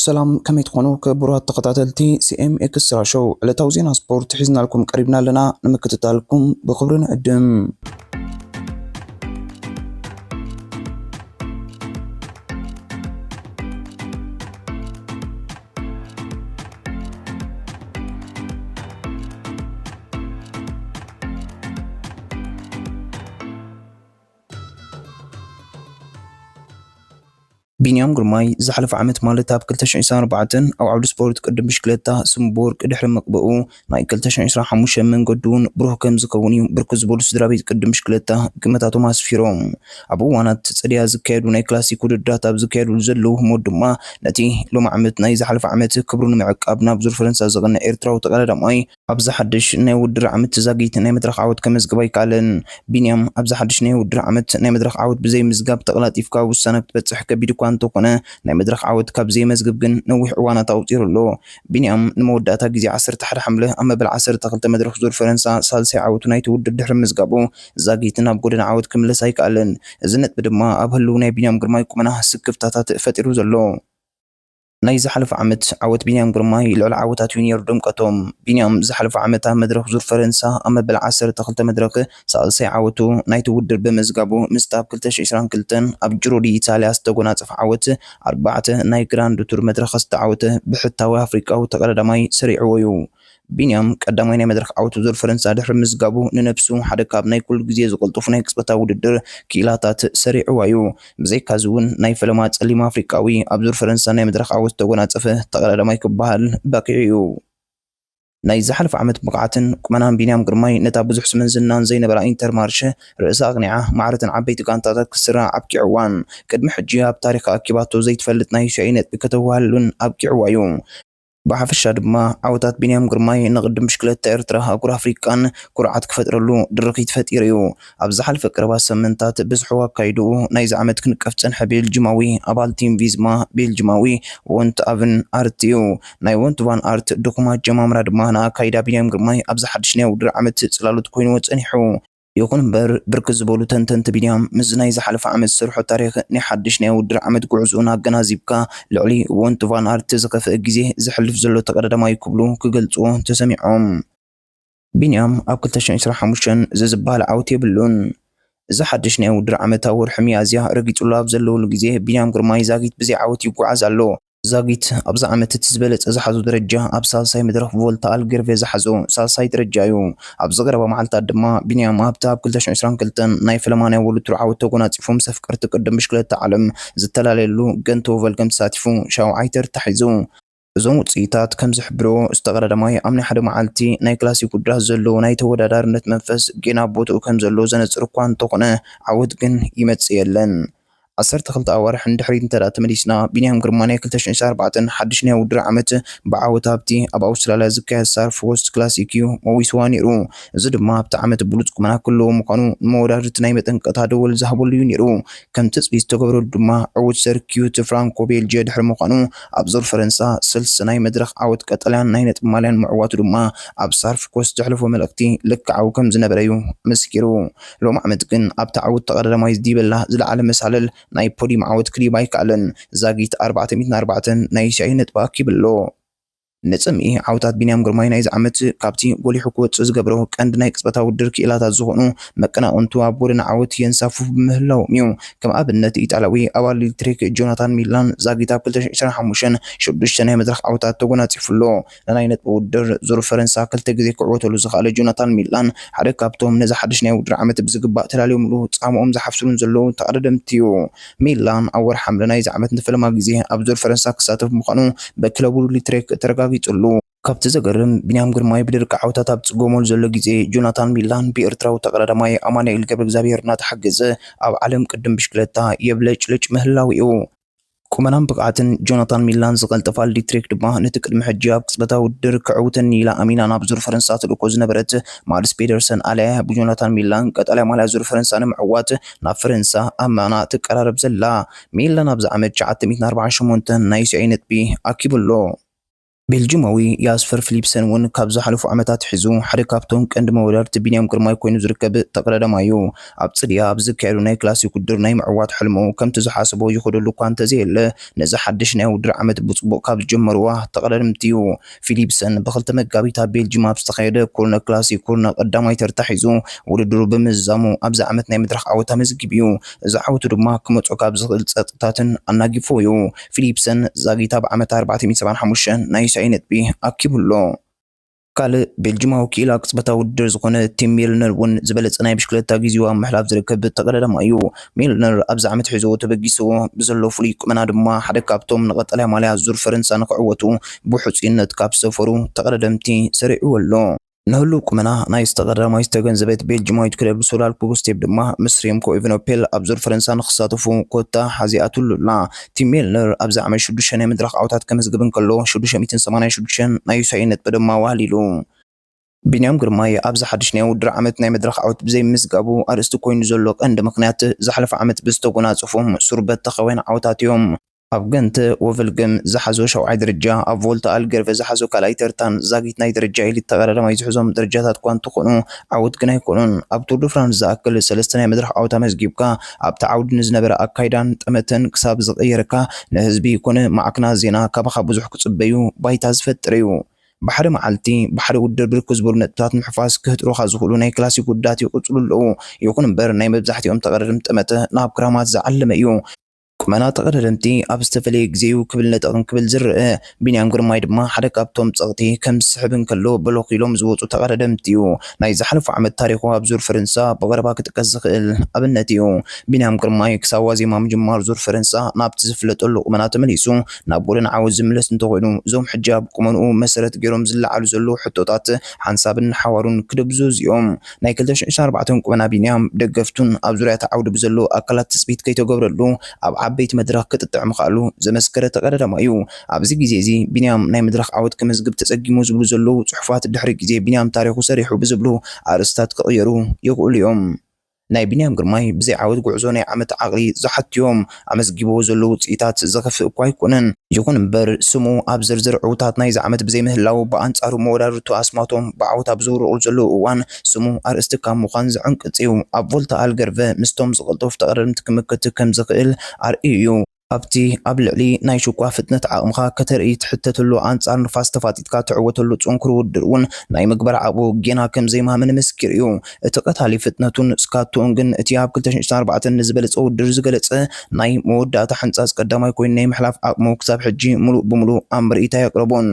ሰላም፣ ከመይ ትኾኑ ክቡራት ተኸታተልቲ ሲ ኤም ኤክስትራ ሾው? ዕለታዊ ዜና ስፖርት ሒዝናልኩም ቀሪብና ኣለና። ንምክትታልኩም ብኽብሪ ንዕድም። ቢንያም ግርማይ ዝሓለፈ ዓመት፣ ማለት ኣብ ክልተ ሽሕን ዕስራን ኣርባዕተን፣ ኣብ ዓውዲ ስፖርት ቅድም ብሽክለታ ስም ብወርቂ ድሕሪ ምቕብኡ፣ ናይ ክልተ ሽሕን ዕስራን ሓሙሽተን መንገዱ እውን ብሩህ ከም ዝኸውን እዩ ብርክት ዝበሉ ስድራ ቤት ቅድም ብሽክለታ ግምታቶም ኣስፊሮም። ኣብ እዋናት ጽድያ ዝካየዱ ናይ ክላሲክ ውድድራት ኣብ ዝካየዱሉ ዘለዉ ህሞት ድማ፣ ነቲ ሎሚ ዓመት ናይ ዝሓለፈ ዓመት ክብሩ ንምዕቃብ ናብ ዙር ፈረንሳ ዘቕንዕ ኤርትራዊ ተቐዳዳማይ ኣብዚ ሓድሽ ናይ ውድድር ዓመት ዛጊት ናይ መድረኽ ዓወት ከመዝግብ ኣይከኣለን። ቢንያም ኣብዚ ሓድሽ ናይ ውድድር ዓመት ናይ መድረኽ ዓወት ብዘይምዝጋብ፣ ተቐላጢፍካ ውሳነ ክትበጽሕ ከቢድ እኳ እንተኾነ፣ ናይ መድረኽ ዓወት ካብ ዘየመዝግብ ግን ነዊሕ እዋናት ኣቑጺሩ ኣሎ። ቢንያም ንመወዳእታ ግዜ ዓሰርተ ሓደ ሓምለ ኣብ መበል ዓሰርተ ክልተ መድረኽ ዙር ፈረንሳ ሳልሳይ ዓወቱ ናይቲ ውድድር ድሕሪ ምዝጋቡ፣ ዛጊት ናብ ጎደና ዓወት ክምለስ ኣይከኣለን። እዚ ነጥቢ ድማ ኣብ ህልው ናይ ቢንያም ግርማይ ቁመና ስክፍታታት ፈጢሩ ዘሎ። ናይ ዝሓለፈ ዓመት ዓወት ቢንያም ግርማይ ልዕሊ ዓወታት እዩ ነይሩ ድምቀቶም። ቢንያም ዝሓለፈ ዓመት ኣብ መድረኽ ዙር ፈረንሳ ኣብ መበል ዓሰርተ ክልተ መድረኽ ሳልሳይ ዓወቱ ናይቲ ውድድር ብምዝጋቡ፣ ምስቲ ኣብ ክልተ ሽሕን ዕስራን ክልተን ኣብ ጂሮ ዲ ኢታልያ ዝተጎናጸፈ ዓወት ኣርባዕተ ናይ ግራንድ ቱር መድረኽ ዝተዓወተ ብሕታዊ ኣፍሪቃዊ ተቐዳዳማይ ሰሪዕዎ እዩ። ቢንያም ቀዳማይ ናይ መድረኽ ዓወቱ ዙር ፈረንሳ ድሕሪ ምዝጋቡ፣ ንነብሱ ሓደ ካብ ናይ ኩሉ ግዜ ዝቐልጥፉ ናይ ቅጽበታዊ ውድድር ክኢላታት ሰሪዕዋ እዩ። ብዘይካዚ እውን ናይ ፈለማ ጸሊም ኣፍሪቃዊ ኣብ ዙር ፈረንሳ ናይ መድረኽ ዓወት ዝተጎናጸፈ ተቐዳዳማይ ክበሃል በቂዑ እዩ። ናይ ዝሓለፈ ዓመት ብቕዓትን ቁመናን ቢንያም ግርማይ ነታ ብዙሕ ስምን ዝናን ዘይነበራ ኢንተርማርሸ ርእሳ ኣቕኒዓ ማዕረትን ዓበይቲ ጋንታታት ክትስራዕ ኣብቂዕዋን። ቅድሚ ሕጂ ኣብ ታሪኻ ኣኪባቶ ዘይትፈልጥ ናይ ዩሲኣይ ነጥቢ ከተዋህልሉን ኣብቂዕዋ እዩ። ብሓፈሻ ድማ ዓወታት ቢንያም ግርማይ ንቕድም ብሽክለታ ኤርትራ፣ ኣህጉር ኣፍሪቃን ኩርዓት ክፈጥረሉ ድርኺት ፈጢሩ እዩ። ኣብ ዝሓለፈ ቀረባ ሳምንታት ብዝሑ ኣካይድኡ ናይዚ ዓመት ክንቀፍ ዝጸንሐ ቤልጅማዊ ኣባል ቲም ቪዝማ ቤልጅማዊ ወንት ኣቭን ኣርት እዩ። ናይ ወንት ቫን ኣርት ድኹም ኣጀማምራ ድማ ንኣካይዳ ቢንያም ግርማይ ኣብዚ ሓድሽ ናይ ውድድር ዓመት ጽላሎት ኮይንዎ ጸኒሑ። ይኹን እምበር፣ ብርክት ዝበሉ ተንተንቲ ቢንያም ምስዚ ናይ ዝሓለፈ ዓመት ዝሰርሖ ታሪኽ ናይ ሓድሽ ናይ ውድድር ዓመት ጉዕዝኡን ኣገናዚብካ፣ ልዕሊ ወንት ቫን ኣርት ዝኸፍእ ግዜ ዘሕልፍ ዘሎ ተቐዳዳማይ ክብሉ ክገልጽዎ ተሰሚዖም። ቢንያም ኣብ ክልተ ሽሕን ዕስራን ሓሙሽተን እዚ ዝበሃል ዓወት የብሉን። እዚ ሓድሽ ናይ ውድድር ዓመት ኣብ ወርሒ ሚያዝያ ረጊጹሉ ኣብ ዘለውሉ ግዜ፣ ቢንያም ግርማይ ዛጊት ብዘይ ዓወት ይጓዓዝ ኣሎ። ዛጊት ኣብዚ ዓመት እቲ ዝበለጸ ዝሓዞ ደረጃ ኣብ ሳልሳይ መድረኽ ቮልታ ኣልገርቬ ዝሓዞ ሳልሳይ ደረጃ እዩ። ኣብዚ ቀረባ መዓልታት ድማ ቢንያም ኣብቲ ኣብ ክልተ ሽሕን ዕስራን ክልተን ናይ ፈለማ ናይ ወርልድ ቱር ዓወት ተጎናጺፉ፣ ምስ ኣፍቀርቲ ቅድም ብሽክለታ ዓለም ዝተላለየሉ ገንቶ ቨልገም ተሳቲፉ ሻውዓይ ተርታ ሒዙ። እዞም ውጽኢታት ከም ዝሕብርዎ፣ ዝተቐዳደማይ ኣብ ናይ ሓደ መዓልቲ ናይ ክላሲክ ውድድራት ዘለዎ ናይ ተወዳዳርነት መንፈስ ጌና ኣብ ቦትኡ ከም ዘሎ ዘነጽር እኳ እንተኾነ፣ ዓወት ግን ይመጽእ የለን። ዓሰርተ ክልተ ኣዋርሕ እንድሕሪት እንተ ደኣ ተመሊስና፣ ቢንያም ግርማ ናይ ክልተ ሽሕን ዕስራን ኣርባዕተን ሓድሽ ናይ ውድድር ዓመት ብዓወት ኣብቲ ኣብ ኣውስትራልያ ዝካየድ ሳርፍ ኮስት ክላሲክ እዩ መዊስዋ ነይሩ። እዚ ድማ ኣብቲ ዓመት ብሉጽ ቁመና ክህልዎ ምዃኑ ንመወዳድርቲ ናይ መጠንቀቕታ ደወል ዝሃበሉ እዩ ነይሩ። ከም ትጽቢት ዝተገብረሉ ድማ ዕዉት ሰርኪዩት ፍራንኮ ቤልጅየ ድሕሪ ምዃኑ፣ ኣብ ዙር ፈረንሳ ሰለስተ ናይ መድረኽ ዓወት ቀጠልያን ናይ ነጥቢ ማልያን ምዕዋቱ ድማ ኣብ ሳርፍ ኮስት ዘሕለፎ መልእኽቲ ልክዓዊ ከም ዝነበረ እዩ ኣመስኪሩ። ሎሚ ዓመት ግን ኣብቲ ዓወት ተቐዳዳማይ ዲበላ ዝለዓለ መሳልል ናይ ፖዲየም ዓወት ክድይብ ኣይከኣለን። ዛጊት ኣርባዕተ ሚእትን ኣርባዕተን ናይ ዩሲኣይ ነጥቢ ኣኪቡ ኣሎ። ንጽምኢ ዓወታት ቢንያም ግርማይ ናይዚ ዓመት ካብቲ ጎሊሑ ክወጽእ ዝገብሮ ቀንዲ ናይ ቅጽበታዊ ውድድር ክኢላታት ዝኾኑ መቀናቕንቱ ኣብ ጎደና ዓወት የንሳፍፉ ብምህላዎም እዩ። ከም ኣብነት፣ ኢጣልያዊ ኣባል ሊትሪክ ጆናታን ሚላን ዛጊት ኣብ ክልተ ሽሕን ዕስራን ሓሙሽተን ሽዱሽተ ናይ መድረኽ ዓወታት ተጎናጺፉ ኣሎ። ንናይ ነጥቢ ውድድር ዙር ፈረንሳ ክልተ ግዜ ክዕወተሉ ዝኸኣለ ጆናታን ሚላን ሓደ ካብቶም ነዚ ሓድሽ ናይ ውድድር ዓመት ብዝግባእ ተዳልዮምሉ ጻምኦም ዝሓፍስሉን ዘለዉ ተቐዳደምቲ እዩ። ሚላን ኣብ ወርሒ ሓምለ ናይዚ ዓመት ንፈለማ ግዜ ኣብ ዙር ፈረንሳ ክሳተፍ ምዃኑ ብክለቡ ሊትሬክ ተረጋጊጹ ኣሎ። ካብቲ ዘገርም፣ ቢንያም ግርማይ ብደርቂ ዓወታት ኣብ ዝጽገመሉ ዘሎ ግዜ፣ ጆናታን ሚላን ብኤርትራዊ ተቐዳዳማይ ኣማኑኤል ገብረ እግዚኣብሔር እናተሓገዘ ኣብ ዓለም ቅድም ብሽክለታ የብለጭልጭ ምህላው እዩ። ቁመናን ብቕዓትን ጆናታን ሚላን ዝቐልጠፋ ሊትሬክ ድማ፣ ነቲ ቅድሚ ሕጂ ኣብ ቅጽበታዊ ውድድር ክዕውተኒ ኢላ ኣሚና ናብ ዙር ፈረንሳ ትልእኮ ዝነበረት ማድስ ፔደርሰን ኣለያ፣ ብጆናታን ሚላን ቀጠልያ ማልያ ዙር ፈረንሳ ንምዕዋት ናብ ፈረንሳ ኣማና ትቀራረብ ዘላ። ሚላን ኣብዚ ዓመት ትሽዓተ ሚእትን ኣርባዓን ሸሞንተን ናይ ዩሲኣይ ነጥቢ ኣኪቡ ኣሎ። ቤልጂማዊ ያስፐር ፊሊፕሰን እውን ካብ ዝሓለፉ ዓመታት ሒዙ ሓደ ካብቶም ቀንዲ መወዳድርቲ ቢንያም ግርማይ ኮይኑ ዝርከብ ተቐዳዳማይ እዩ። ኣብ ጽድያ ኣብ ዝካየዱ ናይ ክላሲክ ውድድር ናይ ምዕዋት ሕልሙ ከምቲ ዝሓሰቦ ይኸደሉ እኳ እንተዘየለ፣ ነዚ ሓድሽ ናይ ውድድር ዓመት ብጽቡቕ ካብ ዝጀመርዋ ተቐዳደምቲ እዩ። ፊሊፕሰን ብ2 መጋቢት ኣብ ቤልጂም ኣብ ዝተኻየደ ኮርነ ክላሲክ ኮርነ ቀዳማይ ተርታ ሒዙ ውድድሩ ብምዝዛሙ ኣብዚ ዓመት ናይ መድረኽ ዓወት ኣመዝጊቡ እዩ። እዚ ዓወቱ ድማ ክመጾ ካብ ዝኽእል ጸጥታትን ኣናጊፎ እዩ። ፊሊፕሰን ዛጊት ኣብ ዓመት ኣርባዕተ ሚእቲ ሰብዓን ሓሙሽተን ናይ ዩሳይ ነጥቢ ኣኪቡ ኣሎ። ካልእ ቤልጂማዊ ክኢላ ቅጽበታዊ ውድድር ዝኾነ ቲም ሚልነር እውን ዝበለጸ ናይ ብሽክለታ ግዜኡ ኣብ ምሕላፍ ዝርከብ ተቐዳዳማይ እዩ። ሚልነር ኣብዚ ዓመት ሒዝዎ ተበጊስዎ ብዘሎ ፍሉይ ቁመና ድማ ሓደ ካብቶም ንቐጠልያ ማልያ ዙር ፈረንሳ ንኽዕወቱ ብሕጹይነት ካብ ዝሰፈሩ ተቐዳደምቲ ሰሪዕዎ ኣሎ። ንህሉው ቁመና ናይ ዝተቐዳዳማይ ዝተገንዘበት ቤልጂማዊት ክለብ ሶላል ቁግስቴፕ ድማ ምስ ሬምኮ ኤቨኖፔል ኣብ ዙር ፈረንሳ ንኽሳተፉ ኮታ ሓዚኣትሉ ኣላ። ቲም ሜልነር ኣብዚ ዓመት ሽዱሽተ ናይ መድረኽ ዓወታት ከመዝግብ እንከሎ፣ ሽዱሽተ ሚእትን ሰማንያን ሽዱሽተን ናይ ዩሳይ ነጥቢ ድማ ዋህሊሉ። ቢንያም ግርማይ ኣብዚ ሓድሽ ናይ ውድድር ዓመት ናይ መድረኽ ዓወት ብዘይምምዝጋቡ ኣርእስቲ ኮይኑ ዘሎ ቀንዲ ምኽንያት፣ ዝሓለፈ ዓመት ብዝተጎናጸፎም ሱር በተኻውያን ዓወታት እዮም። ኣብ ገንት ወቨልገም ዝሓዞ ሻውዓይ ደረጃ፣ ኣብ ቮልታ ኣልገርቨ ዝሓዞ ካልኣይ ተርታን ዛጊት ናይ ደረጃ ኤሊት ተቐዳዳማይ ዝሕዞም ደረጃታት እኳ እንተኾኑ፣ ዓወት ግን ኣይኮኑን። ኣብ ቱር ደ ፍራንስ ዝኣክል ሰለስተ ናይ መድረኽ ዓወት ኣመዝጊብካ፣ ኣብቲ ዓውዲ ንዝነበረ ኣካይዳን ጠመተን ክሳብ ዝቐየርካ፣ ንህዝቢ ኮነ ማዕክናት ዜና ካባኻ ብዙሕ ክጽበዩ ባይታ ዝፈጥር እዩ። ብሓደ መዓልቲ፣ ብሓደ ውድድር ብርክት ዝበሉ ነጥብታት ምሕፋስ ክህጥሩኻ ዝኽእሉ ናይ ክላሲክ ውድዳት ይቕጽሉ ኣለዉ። ይኹን እምበር፣ ናይ መብዛሕትኦም ተቐዳደምቲ ጠመተ ናብ ክራማት ዝዓለመ እዩ። ቁመና ተቐዳደምቲ ኣብ ዝተፈለየ ግዜ እዩ ክብል ነጠቕን ክብል ዝረአ። ቢንያም ግርማይ ድማ ሓደ ካብቶም ጸቕጢ ከም ዝስሕብ እንከሎ በሎኽ ኢሎም ዝወጹ ተቐዳደምቲ እዩ። ናይ ዝሓለፉ ዓመት ታሪኹ ኣብ ዙር ፈረንሳ ብቐረባ ክጥቀስ ዝኽእል ኣብነት እዩ። ቢንያም ግርማይ ክሳብ ዋዜማ ምጅማር ዙር ፈረንሳ ናብቲ ዝፍለጠሉ ቁመና ተመሊሱ ናብ ጎደና ዓወት ዝምለስ እንተኾይኑ፣ እዞም ሕጂ ኣብ ቁመንኡ መሰረት ገይሮም ዝለዓሉ ዘለዉ ሕቶታት ሓንሳብን ሓዋሩን ክድብዙዝ እዮም። ናይ ክልተ ሽሕን ዕስራን ኣርባዕተን ቁመና ቢንያም ደገፍቱን ኣብ ዙርያ እቲ ዓውዲ ብዘለዉ ኣካላት ትጽቢት ከይተገብረሉ ኣብ ዓበይቲ መድረኽ ክጥጥዕ ምኽኣሉ ዘመስከረ ተቐዳዳማይ እዩ። ኣብዚ ግዜ እዚ ቢንያም ናይ መድረኽ ዓወት ክመዝግብ ተጸጊሙ ዝብሉ ዘለዉ ጽሑፋት ድሕሪ ግዜ ቢንያም ታሪኹ ሰሪሑ ብዝብሉ ኣርእስታት ክቕየሩ ይኽእሉ እዮም። ናይ ቢንያም ግርማይ ብዘይ ዓወት ጉዕዞ ናይ ዓመት ዓቕሊ ዝሓቱ እዮም። ኣመዝጊብዎ ዘሎ ውጽኢታት ዘኽፍእ እኳ ኣይኮነን። ይኹን እምበር፣ ስሙ ኣብ ዝርዝር ዕዉታት ናይዚ ዓመት ብዘይምህላዉ፣ ብኣንጻሩ መወዳድርቱ ኣስማቶም ብዓወት ኣብ ዝውርቑሉ ዘለዉ እዋን፣ ስሙ ኣርእስቲ ካብ ምዃን ዝዕንቅጽ እዩ። ኣብ ቮልታ ኣልገርቨ ምስቶም ዝቐልጠፉ ተቐዳደምቲ ክምክት ከም ዝኽእል ኣርእዩ እዩ። ኣብቲ ኣብ ልዕሊ ናይ ሽኳ ፍጥነት ዓቕምኻ ከተርኢ ትሕተተሉ፣ ኣንጻር ንፋስ ተፋጢጥካ ትዕወተሉ ጽንኩር ውድድር እውን ናይ ምግባር ዓቕሙ ጌና ከም ዘይማምን ምስኪር እዩ። እቲ ቀታሊ ፍጥነቱን ስካቶኡን ግን፣ እቲ ኣብ ክልተ ሽሕን ዕስራን ኣርባዕተን ንዝበለጸ ውድድር ዝገለጸ ናይ መወዳእታ ሕንጻጽ ቀዳማይ ኮይኑ ናይ ምሕላፍ ዓቕሙ ክሳብ ሕጂ ምሉእ ብምሉእ ኣብ ምርኢት ኣየቕረቦን።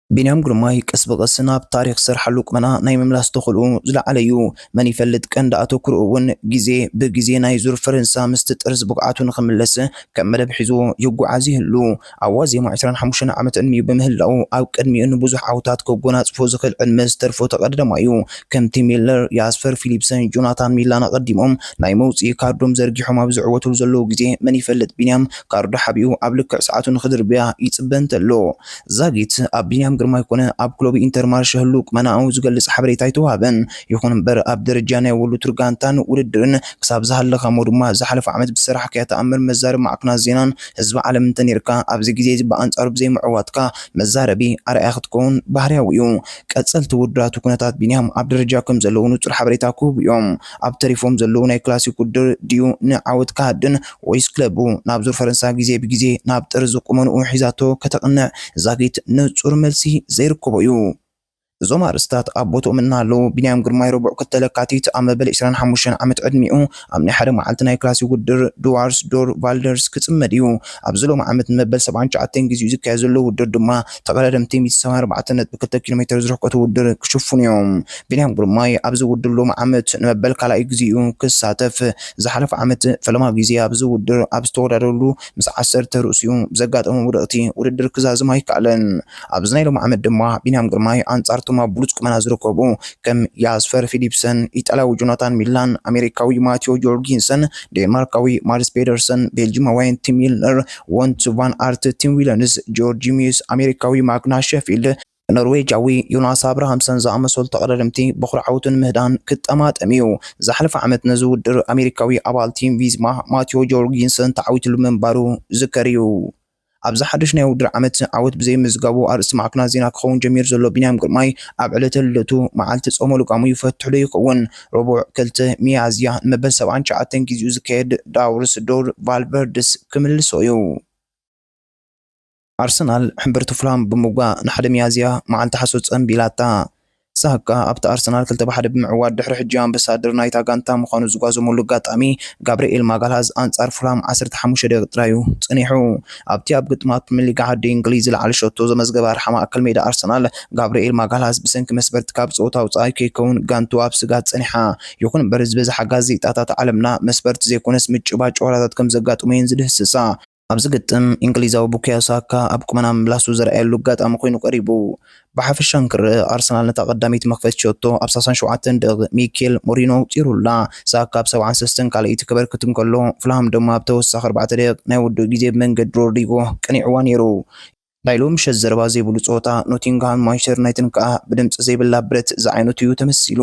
ቢንያም ግርማይ ቀስ ብቐስ ናብ ታሪኽ ዝሰርሓሉ ቁመና ናይ ምምላስ ተኽእልኡ ዝለዓለ እዩ። መን ይፈልጥ፣ ቀንዲ ኣተኩሮኡ እውን ግዜ ብግዜ ናይ ዙር ፈረንሳ ምስቲ ጥርዚ ብቕዓቱ ንኽምለስ ከም መደብ ሒዝዎ ይጓዓዝ ይህሉ። ኣብ ዋዜማ ዕስራን ሓሙሽተን ዓመት ዕድሚኡ ብምህላዉ፣ ኣብ ቅድሚኡ ንብዙሕ ዓወታት ከጎናጽፎ ዝኽእል ዕድመ ዝተርፎ ተቐዳዳማይ እዩ። ከምቲ ሚለር፣ ያስፐር ፊሊፕሰን፣ ጆናታን ሚላን ኣቐዲሞም ናይ መውጽኢ ካርዶም ዘርጊሖም ኣብ ዝዕወትሉ ዘለዉ ግዜ፣ መን ይፈልጥ፣ ቢንያም ካርዱ ሓቢኡ ኣብ ልክዕ ሰዓቱ ንኽድርብያ ይጽበ እንተሎ። ዛጊት ኣብ ቢንያም ግርማይ ኮነ ኣብ ክለቡ ኢንተርማርሽ ህሉው ቁመናኡ ዝገልጽ ሓበሬታ ኣይተዋህበን። ይኹን እምበር፣ ኣብ ደረጃ ናይ ወሉ ቱር ጋንታን ውድድርን ክሳብ ዝሃለኻሞ ድማ፣ ዝሓለፈ ዓመት ብዝሰራሕካያ ተኣምር መዛረቢ ማዕከናት ዜናን ህዝቢ ዓለም እንተኔርካ፣ ኣብዚ ግዜ እዚ ብኣንጻሩ ብዘይምዕዋትካ መዛረቢ ኣርኣያ ክትከውን ባህርያዊ እዩ። ቀጸልቲ ውድድራቱ ኩነታት ቢንያም ኣብ ደረጃ ከም ዘለዉ ንጹር ሓበሬታ ክህቡ እዮም። ኣብ ተሪፎም ዘለዉ ናይ ክላሲክ ውድድር ድዩ ንዓወት ክሃድን፣ ወይስ ክለቡ ናብ ዙር ፈረንሳ ግዜ ብግዜ ናብ ጥርዚ ቁመንኡ ሒዛቶ ከተቕንዕ? ዛጊት ንጹር መልሲ ዘይርከቦ እዩ። እዞም ኣርእስታት ኣብ ቦትኦም እናሃለዉ፣ ቢንያም ግርማይ ረቡዕ ክልተ ለካቲት ኣብ መበል ዕስራን ሓሙሽተን ዓመት ዕድሚኡ ኣብ ናይ ሓደ መዓልቲ ናይ ክላሲክ ውድድር ዱዋርስ ዶር ቫልደርስ ክጽመድ እዩ። ኣብዚ ሎሚ ዓመት ንመበል ሰብዓን ትሽዓተን ግዜኡ ዝካየድ ዘሎ ውድድር ድማ፣ ተቐዳደምቲ ሚእቲ ሰብዓን ኣርባዕተን ነጥቢ ክልተ ኪሎ ሜተር ዝርሕቀቱ ውድድር ክሽፍኑ እዮም። ቢንያም ግርማይ ኣብዚ ውድድር ሎሚ ዓመት ንመበል ካልኣይ ግዜኡ ክሳተፍ፣ ዝሓለፈ ዓመት ፈለማ ግዜ ኣብዚ ውድድር ኣብ ዝተወዳደረሉ ምስ ዓሰርተ ርእሲኡ ብዘጋጠሞ ውድቕቲ ውድድር ክዛዝም ኣይከኣለን። ኣብዚ ናይ ሎሚ ዓመት ድማ ቢንያም ግርማይ ኣንጻር ቶም ኣብ ብሉጽ ቁመና ዝርከቡ ከም ያስፐር ፊሊፕሰን፣ ኢጣልያዊ ጆናታን ሚላን፣ ኣሜሪካዊ ማቲዮ ጆርጊንሰን፣ ዴንማርካዊ ማርስ ፔደርሰን፣ ቤልጂማውያን ቲም ሚልነር፣ ወንት ቫን ኣርት፣ ቲም ዊለንስ፣ ጆርጅ ሚዩስ፣ ኣሜሪካዊ ማግናስ ሸፊልድ፣ ኖርዌጃዊ ዮናስ ኣብርሃምሰን ዝኣመሰሉ ተቐዳደምቲ በኹሪ ዓወቱ ንምህዳን ክጠማጠም እዩ። ዝሓለፈ ዓመት ነዚ ውድድር ኣሜሪካዊ ኣባል ቲም ቪዝማ ማቲዮ ጆርጊንሰን ተዓዊትሉ ምንባሩ ዝከር እዩ። ኣብዚ ሓድሽ ናይ ውድድር ዓመት ዓወት ብዘይምዝጋቡ ኣርእስቲ ማዕከናት ዜና ክኸውን ጀሚሩ ዘሎ ቢንያም ግርማይ፣ ኣብ ዕለተ ልደቱ መዓልቲ ጾመ ልጓሙ ይፈትሕ ዶ ይኸውን? ረቡዕ ክልተ ሚያዝያ ንመበል ሰብዓን ትሽዓተን ግዜኡ ዝካየድ ዳውርስ ዶር ቫልቨርድስ ክምልሶ እዩ። ኣርሰናል ሕምብርቲ ፉልሃም ብምውጋእ ንሓደ ሚያዝያ መዓልቲ ሓሶት ጸንቢላታ። ሳካ ኣብቲ ኣርሰናል ክልተ ብሓደ ብምዕዋት ድሕሪ ሕጂ ኣምባሳደር ናይታ ጋንታ ምዃኑ ዝጓዘመሉ ኣጋጣሚ፣ ጋብርኤል ማጋልሃዝ ኣንጻር ፉልሃም ዓሰርተ ሓሙሽተ ደቂቕ ጥራይ እዩ ጸኒሑ። ኣብቲ ኣብ ግጥማት ፕሪምየር ሊግ ዓዲ እንግሊዝ ዝለዓለ ሸቶ ዘመዝገበ ኣርሓ ማእከል ሜዳ ኣርሰናል፣ ጋብርኤል ማጋልሃዝ ብሰንኪ መስበርቲ ካብ ጸወታ ውጻኢ ከይከውን ጋንቱ ኣብ ስጋት ጸኒሓ። ይኹን እምበር ዝበዝሓ ጋዜጣታት ዓለምና መስበርቲ ዘይኮነስ ምጭባጥ ጨዋታታት ከም ዘጋጥሙ እየን ዝድህስሳ። ኣብዚ ግጥም፣ እንግሊዛዊ ቡካዮ ሳካ ኣብ ቁመና ምምላሱ ዘርኣየሉ ኣጋጣሚ ኮይኑ ቀሪቡ። ብሓፈሻ እንክርእ፣ ኣርሰናል ነታ ቀዳመይቲ መኽፈቲ ሸቶ ኣብ ሰላሳን ሸውዓተን ደቂቕ ሚኬል ሞሪኖ ኣቑጺሩላ። ሳካ ኣብ ሰብዓን ሰለስተን ካልኣይቲ ከበርክት እንከሎ፣ ፍልሃም ድማ ኣብ ተወሳኺ ኣርባዕተ ደቂቕ ናይ ውዱእ ግዜ ብመንገዲ ሮድሪጎ ቀኒዕዋ ነይሩ። ናይ ሎሚ ምሸት ዘረባ ዘይብሉ ጸወታ፣ ኖቲንግሃም ማንቸስተር ዩናይትድን ከኣ ብድምጺ ዘይብላ ብረት ዝዓይነቱ እዩ ተመሲሉ።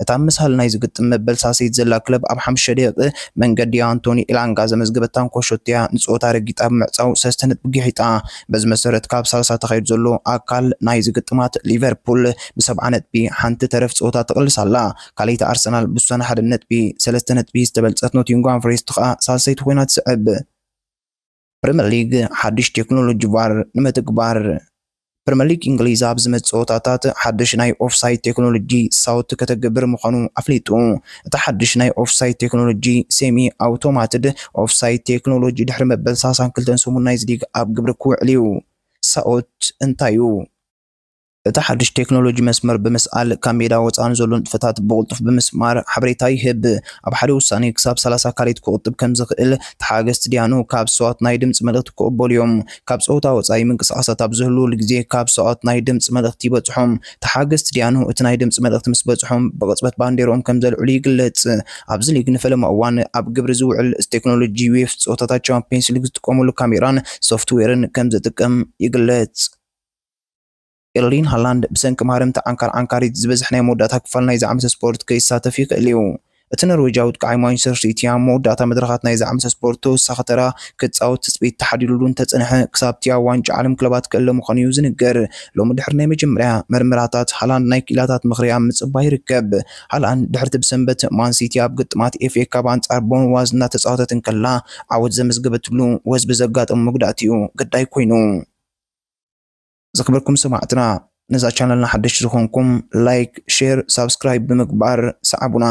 እታ ምሳል ናይዚ ግጥም መበል ሳልሰይቲ ዘላ ክለብ ኣብ ሓሙሽተ ደቂቕ መንገዲ ኣንቶኒ ኤላንጋ ዘመዝገበታ እንኮ ሸቶ እያ ንጸወታ ረጊጣ ብምዕጻው ሰለስተ ነጥቢ ጊሒጣ። በዚ መሰረት ካብ ሳልሳ ተኻይዱ ዘሎ ኣካል ናይዚ ግጥማት ሊቨርፑል ብሰብዓ ነጥቢ ሓንቲ ተረፍ ጸወታ ትቕልስ ኣላ። ካልኣይቲ ኣርሰናል ብውሳነ ሓደ ነጥቢ ሰለስተ ነጥቢ ዝተበልጸት ኖቲንግሃም ፎረስት ከኣ ሳልሰይቲ ኮይና ትስዕብ። ፕሪምየር ሊግ ሓድሽ ቴክኖሎጂ ቫር ንምትግባር። ፕሪምየር ሊግ እንግሊዝ ኣብ ዝመጽእ ጸወታታት ሓድሽ ናይ ኦፍሳይድ ቴክኖሎጂ ሳውት ከተግብር ምዃኑ ኣፍሊጡ። እቲ ሓድሽ ናይ ኦፍሳይድ ቴክኖሎጂ፣ ሴሚ ኣውቶማትድ ኦፍሳይድ ቴክኖሎጂ፣ ድሕሪ መበል ሰላሳን ክልተን ሰሙን ናይዚ ሊግ ኣብ ግብሪ ክውዕል እዩ። ሳውት እንታይ እዩ? እቲ ሓድሽ ቴክኖሎጂ መስመር ብምስኣል፣ ካብ ሜዳ ወጻኢ ንዘሎ ንጥፈታት ብቕልጡፍ ብምስማር ሓበሬታ ይህብ። ኣብ ሓደ ውሳኔ ክሳብ ሰላሳ ካሬት ክቑጥብ ከም ዝኽእል ተሓገዝቲ ዲያኑ ካብ ሰዋት ናይ ድምጺ መልእኽቲ ክቕበሉ እዮም። ካብ ጸወታ ወጻኢ ምንቅስቓሳት ኣብ ዝህልወሉ ግዜ ካብ ሰዋት ናይ ድምጺ መልእኽቲ ይበጽሖም። ተሓገዝቲ ዲያኑ እቲ ናይ ድምጺ መልእኽቲ ምስ በጽሖም ብቕጽበት ባንዴርኦም ከም ዘልዕሉ ይግለጽ። ኣብዚ ሊግ ንፈለማ እዋን ኣብ ግብሪ ዝውዕል ቴክኖሎጂ ዩኤፍ ጸወታታት ቻምፒየንስ ሊግ ዝጥቀመሉ ካሜራን ሶፍትዌርን ከም ዝጥቀም ይግለጽ። ኤርሊን ሃላንድ ብሰንኪ ማህረምቲ ዓንካር ዓንካሪት ዝበዝሕ ናይ መወዳእታ ክፋል ናይዚ ዓመተ ስፖርት ከይሳተፍ ይኽእል እዩ። እቲ ኖርዌጃዊ ኣጥቃዓይ ማንቸስተር ሲቲ ኣብ መወዳእታ መድረኻት ናይዚ ዓመተ ስፖርት ተወሳኺ ተራ ክጻወት ትጽቢት ተሓዲሉሉ እንተጸንሐ፣ ክሳብቲ ኣብ ዋንጫ ዓለም ክለባት ክእለ ምዃኑ እዩ ዝንገር። ሎሚ ድሕሪ ናይ መጀመርያ መርመራታት፣ ሃላንድ ናይ ክኢላታት ምኽሪ ኣብ ምጽባይ ይርከብ። ሃላንድ ድሕርቲ ብሰንበት ማን ሲቲ ኣብ ግጥማት ኤፍ ኤ ካፕ ኣንጻር ቦርንማውዝ እናተጻወተት እንከላ ዓወት ዘመዝገበትሉ ወዝቢ ዘጋጠሞ መጉዳእቲ እዩ ግዳይ ኮይኑ። ዝኽበርኩም ሰማዕትና፣ ነዛ ቻነልና ሓደሽቲ ዝኾንኩም ላይክ፣ ሼር፣ ሳብስክራይብ ብምግባር ሰዓቡና።